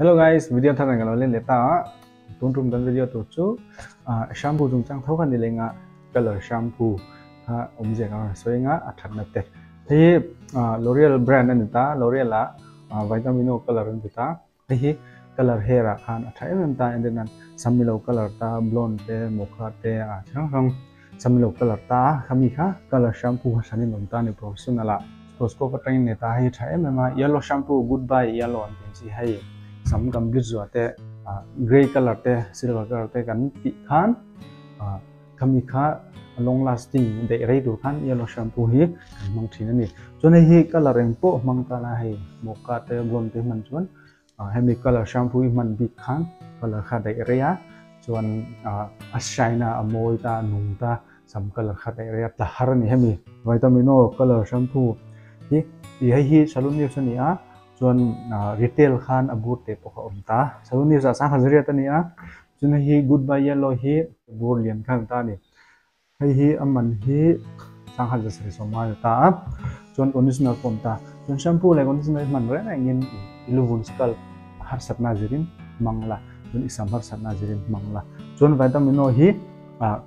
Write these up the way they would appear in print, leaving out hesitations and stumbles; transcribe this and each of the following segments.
Hello guys, video thar ka lo len leh ta a. Tun tum kan video tur chu shampoo chungchang tho kha ni lenga color shampoo kha awmzia kan rawn sawi anga a thatna te. Hei hi L'Oreal brand a ni ta, L'Oreal ah Vitamino color an ti ta. Hei hi color hair ah khan a tha em em ta entir nan samilo color ta blonde te mocha te a chi hrang hrang samilo color ta a khami kha color shampoo kha hran in awm ta a ni professional ah Costco atangin nei ta hei tha em em a yellow shampoo goodbye yellow an tih ang chi hei sam kan bleach zuah te ah grey color te silver color te kan tih khan ah Khami kha long lasting daih rei tur khan yellow shampoo hi kan hmang thin a ni. Chuan hei hi colour eng pawh hmang tan a hei mocha te blonde te hman chuan hemi colour shampoo hi hman bik khan colour kha daih rei a chuan a shine a a mawi ta a nung ta sam colour kha daih rei a tla har a ni hemi Vitamino colour shampoo hi ih hei hi salon news a ni a chuan retail khan a bur te pawh kha a awm ta salon news ah sangha zariat a ni a Chuan hei hi goodbye yellow hi bur lian kha an ta a ni. Hei hi a man hi sangha za sarih sawm ngai a ta a, chuan conditioner pawh a awm ta. Chuan shampoo leh conditioner hi hman reng rengin i luvun scalp harsatna zirin hmang la, chuan i sam harsatna zirin hmang la. Chuan Vitamino hi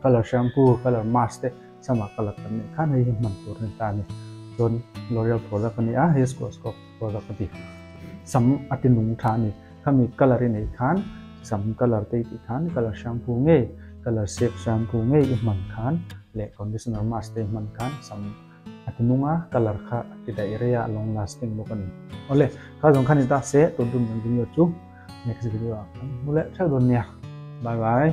colour shampoo, colour mask te samah colour kan neih khan hei hi hman tur a ni ta a ni. Chuan L'Oreal product a ni a, hei Schwarzkopf product a ti. Sam a ti nung tha a ni. Khami colour i neih khan sam colour te i tih khan colour shampoo ngei colour shape shampoo ngei i hman khan leh conditioner mask te i hman khan sam a ti nung a colour kha a ti daih rei a a long lasting bawk a ni. Awle kha zawng khan i ta se tun tum kan video chu next video ah kan hmu leh theuh dawn nia bye bye.